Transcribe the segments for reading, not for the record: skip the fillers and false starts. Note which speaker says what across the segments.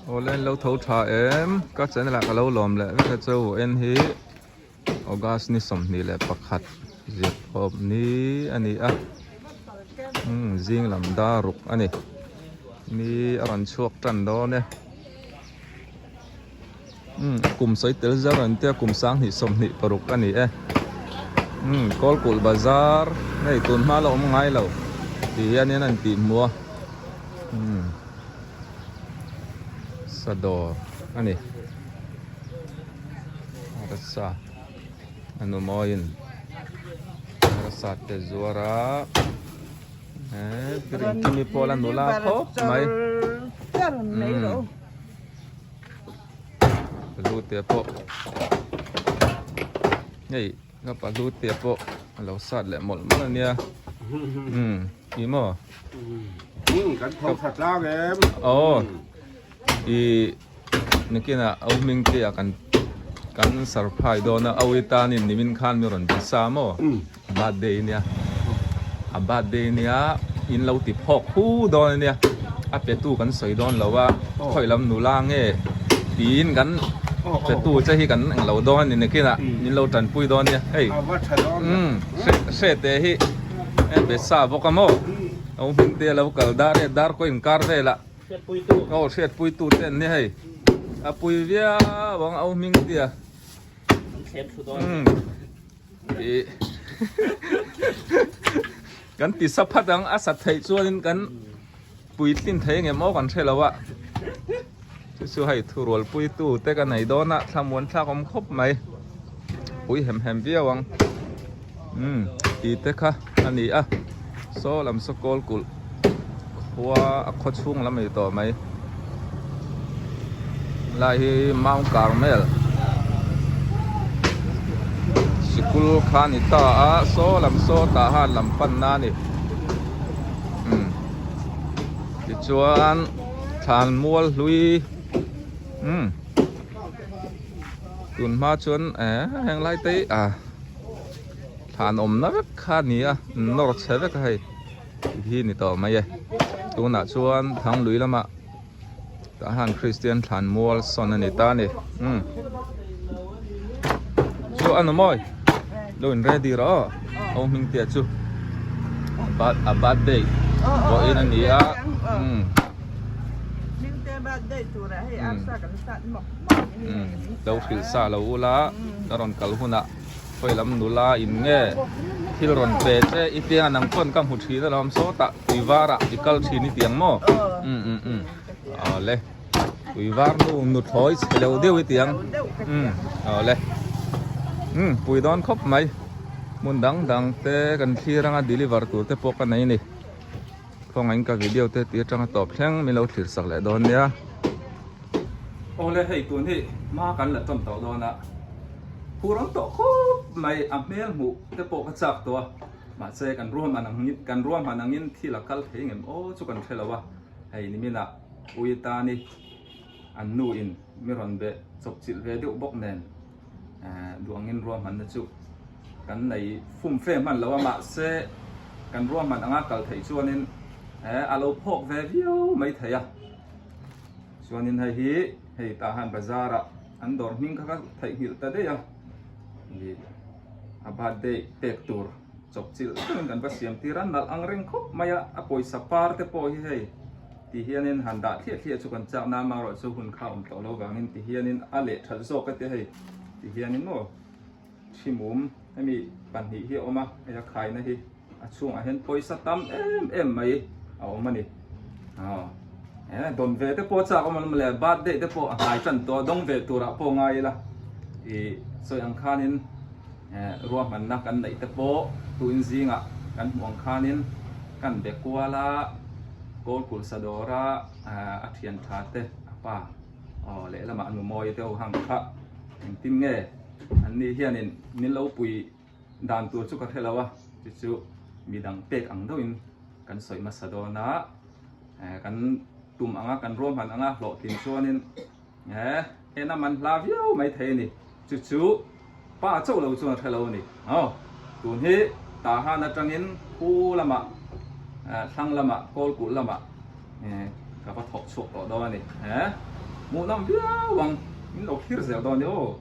Speaker 1: Awle an lo tho tha em ka channel ah ka lo lawm leh vek a chu en hi August ni 21 zirtawp ni a ni a umm zing lam dar ruk a ni ni a rawn chhuak tan dawn e umm kum sawi tel zar an tia kum 2026 a ni e umm kawlkulh bazar hei tun hma la awm ngai lo ti hianin an tih hmuh a umm. Sadawr a ni rsa a nu mawiin rsa te zuar a eh piring kimi pawh la nula khawp mai umm lu te pawh hei ka palu te pawh a lo sat leh mawlh mawlh a nia umm ih maw.
Speaker 2: Kan tho tha tlang em.
Speaker 1: Aw. I nakinah au hming te ah kan kan surprise dawn a au i tanin nimin khan mi rawn ti sa maw birthday nia a birthday nia in lo ti phawk hu dawn ania a petu kan sawi dawn lo a khawi lam nula nge tiin kan petu che hi kan englo dawn ani nakinah min lo tanpui dawn nia hei umm hre te hi. E be sa bawk a maw lo hming te a lo kal dar e dar kaw inkar vel ah aw hriatpui tu te an ni hei a pui viau ang au hming te a umm ih kan ti sa phat ang a sa theih chuanin kan puitlin thei ang em aw kan hre lo a chu chu hei thurualpui tu te ka nei dawn a thlamuan thlak awm khawp mai pui hem hem viau ang umm tih te kha a ni a saw lam saw kawl kulh khua a khaw chhung lam a ni tawh mai lai hi Mount Carmel sikul kha a ni ta a saw lam saw tah han lam panna a ni. Umm tichuan thlan mual hlui umm tun hma chuan eh heng lai te hi ah thlan awmna vek kha a ni a nawr chhe vek a hei ti hi ni tawh mai e tunah chuan thanglui lamah tah hian Kristian thlan mual sawn a ni ta a ni umm chu a nu mawi. Lo in ready rawh aw au hming tia chu a birthday pawhin a ni a umm lo hrilh sa lo ula ka rawn kal hunah khawi lam nula in nge thil rawn pe che i tiang a nang pawn ka hmu thin alawm sawtah tui varah i kal thin i tiang maw umm umm umm awle. Tui var nu nuthlawi chhe lo deuh i tiang umm awle umm pui dawn khawp mai hmun dang dang te kan thlir anga deliver tur te pawh ka nei a ni khawngaih in ka video te tih atanga tawp thleng min lo thlir sak leh dawn nia. Awle hei tun hi hma kan la tawn tawh dawn a phur awm tawh khawp mai a hmel hmuh te pawh ka chak tawh a mahse kan ruahman ang kan ruahman angin thil a kal thei ngem aw chu kan hre lo a hei niminah. Ui tani an nu in mi rawn beh chawp chilh ve deuh bawk nen duangin ruahmanna chu kan nei fum fe hman lo a mahse kan ruahman anga kal theih chuanin a lo phawk ve viau mai thei a chuanin hei hi hei tah han bazar ah an dawr hming kha ka theihnghilh ta daih a a birthday pek tur chawp chilh deuhin kan va siam tir a nalh ang reng khawp mai a a pawisa par te pawh hi hei. Ti hianin han dah thliah thliah chu kan chak na amaherawh chu hun kha awm tawh lo vangin ti hianin a leh that zawk a tia hei ti hianin maw thimum hemi pahnih hi a awm a hei a khaina hi a chhungah hian pawisa tam em em mai a awm a ni aw eh dawn ve te pawh chak awm alawm le birthday te pawh a hnai tan tawh dawng ve turah pawh ngai ila ih sawi ang khanin eh ruahmanna kan neih te pawh tuin zingah kan hmuh ang khanin kan be kual a. Kawlkulh Sadawra a thian tha te a pa aw lehlamah a nu mawi te ho hang kha engtin nge an ni hianin min lo pui dan tur chu ka hre lo a chu chu midang pek ang deuhin kan sawi hmasa dawn a kan tum anga kan ruahman anga hlawhtlin chuanin eh en a man hla viau mai thei a ni chu chu pa chauh lo chuan a hre lo a ni aw tun hi Tahan atangin pu lamah thlang lamah Kawlkulh lamah ka va thawk chhuak tawh dawn a ni eh. Hmuhnawm viau ang, min lo thlir zel dawn nia aw.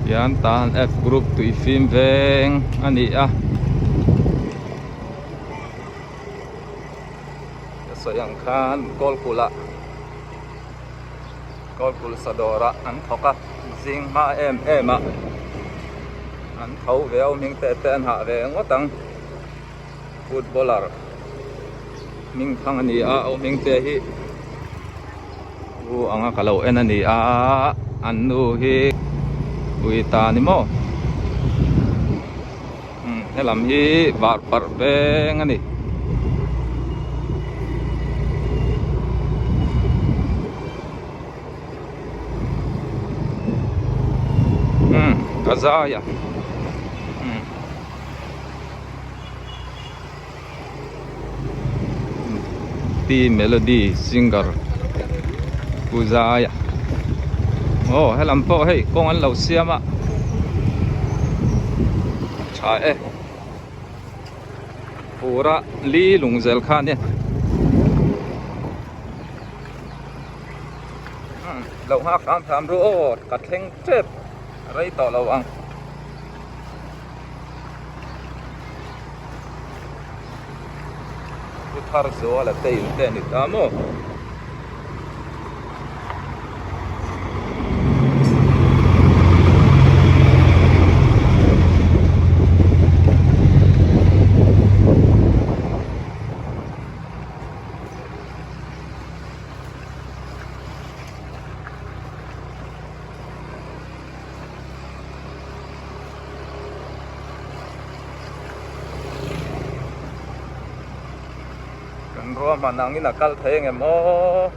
Speaker 1: Hian tan F group tui fim veng a ni a. Ka sawi ang khan Kawlkulh ah Kawlkulh sadawrah an thawk a, zing hma em em ah an tho ve a, hming te te an hah ve ngawt ang. Footballer hming thang a ni a, aw hming te hi u anga ka lo en a ni a, an nu hi ui ta ni maw umm helam hi var parh veng a ni. Umm ka zai a umm. Pi Melody singer Pu Zaia aw helam pawh hei kawng an lo siam a tha e fura li lung zel kha ania lo nghak hram hram ru aw ka thleng tep rei tawh lo ang. Pu thar zuala te in te a ni ta maw? Kan ruahman angin a kal thei engem aw.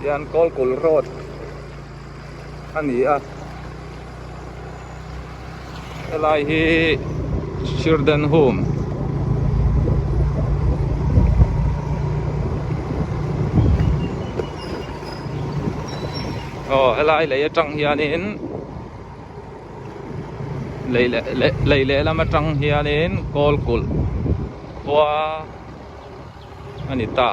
Speaker 1: Hian Kawlkulh road a ni a helai hi Children home aw helai lei atang hianin. Lei leh lei lehlam atang hianin Kawlkulh khua a ni ta.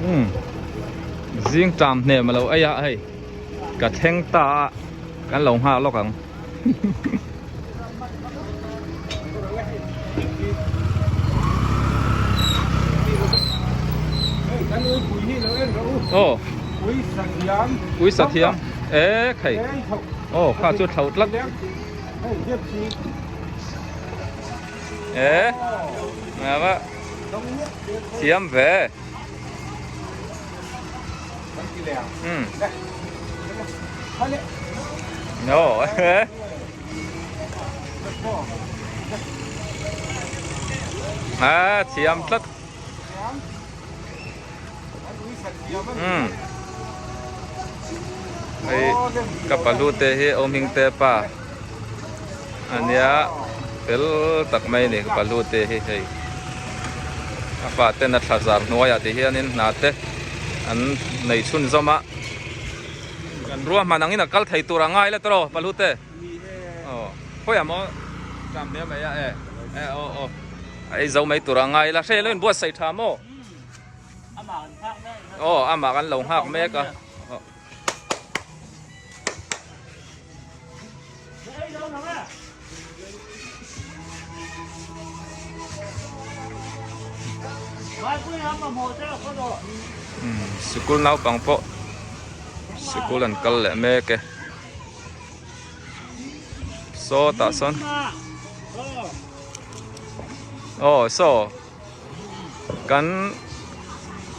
Speaker 1: Umm zing ṭam hnem a lo ei a hei ka thleng ta a kan lo nghak lawk ang. Aw ui sa thiam e khai aw kha chu thlo tlat e nga thiam ve um no a thiam tlat um hei ka palu te hi awm hing te pa ania fel tak mai a ni ka palu te hi hei a fa ten a thla zar hnuaiah ti hianin hna te an nei chhunzawm a kan ruahman angin a kal thei tur a ngai la tawh aw palu te aw khawiah maw ṭam hle mai a e e aw aw a ei zo mai tur a ngai la hre lo in buatsaih tha maw aw amah kan lo nghak mek a. Sikul naupang pawh sikul an kal leh mek e sawtah sawn aw saw. Kan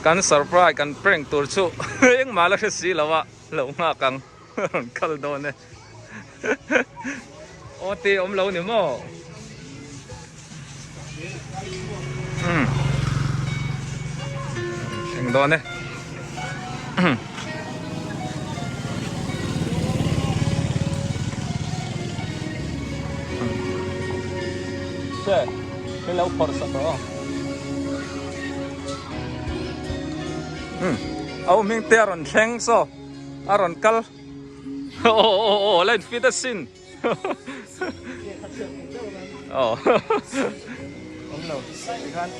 Speaker 1: kan surprise kan prank tur chu engmah la hre si lo a lo nghak ang rawn kal dawn e aw te awm lo ni maw umm thleng dawn e. Che, hei lo phawrh sak rawh aw. Umm, au hming te a rawn thleng saw, a rawn kal. Aw aw aw, la in fit asin. Aw. Awm lo, tikhan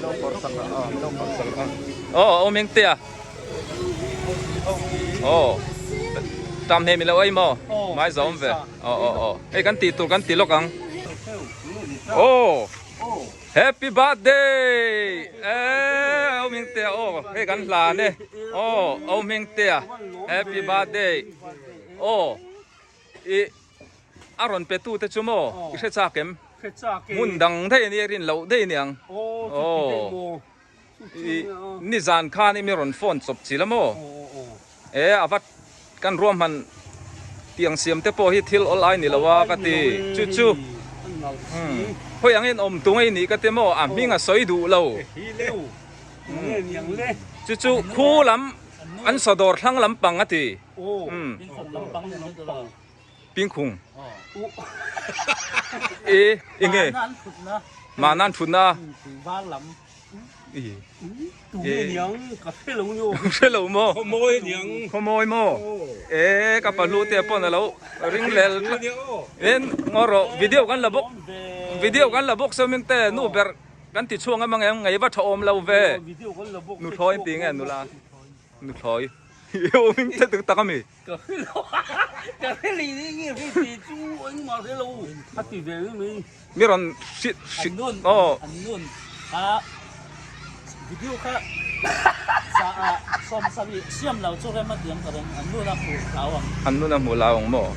Speaker 1: lo phawrh sak rawh aw, lo phawrh sak rawh aw. Aw, au hming te a. Aw, tam hnem i lo ei maw? Mai zawm ve. Aw aw aw, hei kan tih tur kan ti lawk ang. Aw, happy birthday! Eee, au hming te a aw, hei kan hlan e. Aw, au hming te a, happy birthday. Aw, i a rawn pe tu te chu maw? I hre chak em? Hmun dang daih a nia, rin loh daih a niang. Aw. I nizan khan i mi rawn phone chawp chi la maw? E a va kan ruahman tiang siam te pawh hi thil awl ai ni lo a ka ti chu chu hawi ang in awm tung ei nih ka ti maw a hming a sawi duh lo chu chu khu lam an sawdawr thlang lampang a ti Pingkhung e enge mahna an thutna hre lo maw khawmawi maw e ka pahlu te pawn alo ring lel en ngaw rawh video kan la bawk video kan la bawk sawming te nu ber kan ti chhuang em ang em ngei va tha awm lo ve nuthlawi an ti nge nula nuthlawi awming te tak tak ami.
Speaker 3: Ka hre lo a, ka hre lei lei nge hre ve chu engmah hre lo a ti ve mai mai.
Speaker 1: Mi rawn hrilh hrilh aw.
Speaker 4: An nun kha video kha za ah 70 siam lo chu rem a ti ang ka ring an nun a hmuh hlau ang.
Speaker 1: An nun a hmuh hlau ang maw?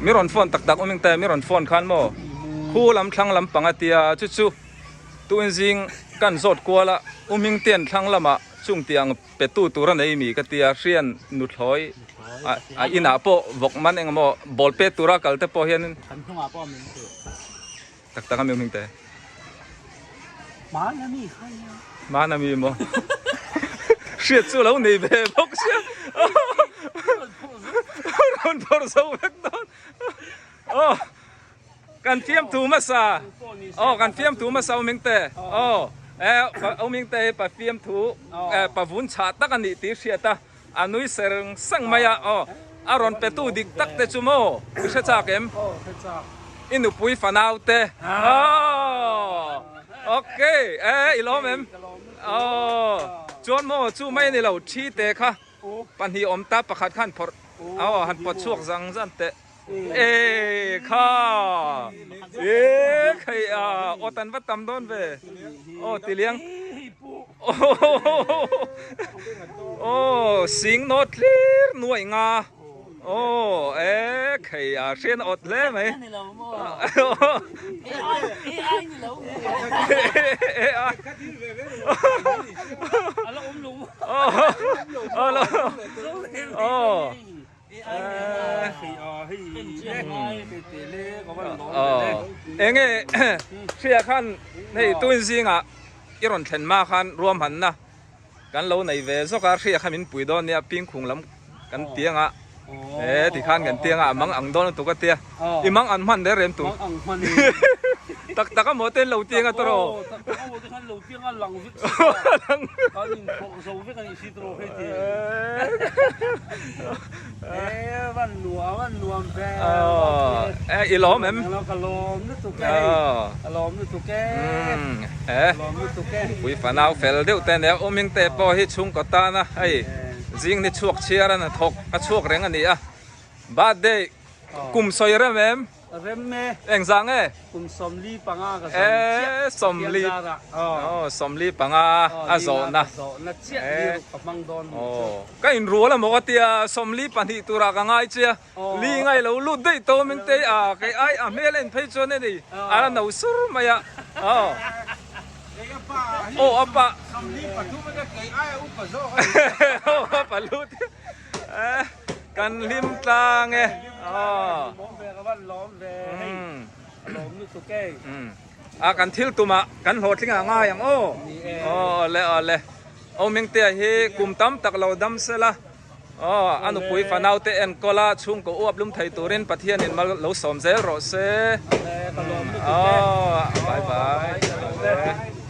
Speaker 1: Mi rawn phone tak tak awm eng te mi rawn phone khan maw khu lam thlang lam pang a tia chu chu tuin zing kan zawt kual a u hming te an thlang lamah chung tiang Pe tu tur a nei mi ka tia hrian nuthlawi a inah pawh vawk man eng emaw ball pe tura kal te pawh hianin
Speaker 4: Kan hnungah pawh a min te.
Speaker 1: Tak tak a mi hming te.
Speaker 4: Hmana mi kha nia.
Speaker 1: Hmana mi maw? Hriat chu lo nei ve bawk sia. Rawn phawrh zo vek dawn. Aw. Kan fiamthu hmasa aw kan fiamthu hmasa u Mingte aw e u Mingte hi pa fiamthu pa vun chhah tak a nih tih hriat a a nui ser sang mai a aw a rawn pe tu dik tak te chu maw i hre chak em i nupui fanau te aw ok e i lawm em aw chuan maw chu mai a ni lo thi te kha pahnih awm ta pakhat khan phawrh aw han pawt chhuak zang zan teh. E kha e khai a aw tan va tam dawn ve aw tiliang aw sing nawt tlir nuaih nga aw e khai a hrian awt hle mai aw Enge hria khan hei tun zingah i rawn thlen hma khan ruahmanna kan lo nei ve zawk a hria kha min pui dawn nia pingkhung lam kan tiang a e tikhan kan tiang a a mang ang dawn lutuk a tia i mang an hman reng reng tur tak tak a maw te lo tiang a tawrh aw I lawm em? Pui fanau fel deuh te nia awm hming te pawh hi chhungkaw tana hei zing ni chhuak chhiar a hnathawk a chhuak reng a ni a birthday kum sawi rem em?
Speaker 3: Rem e.
Speaker 1: Engzah nge?
Speaker 3: Kum 45 ka zawm chiah.
Speaker 1: E 40. Aw 45 a zawhna.
Speaker 3: Zawhna chiah ni ruk ka hmang dawn ni chu.
Speaker 1: Ka inrual a maw ka tia 42 turah ka ngai chia. Li ngai lo lut daih tawh min tei a kei ai a hmel en phei chuan a ni a la no sur mai a. Aw. Aw apa. Aw apa lut. Kan hlim tlang e. Aw. A kan thil tumah kan hlawhtling ah ngai ang aw. Aw le aw le. Aw Mingtea hi kum tam tak lo dam sela. Aw a nupui fanau te enkawl a chhungkaw uap lum thei turin Pathianin mal lo sawm zel rawh se. Aw bye bye.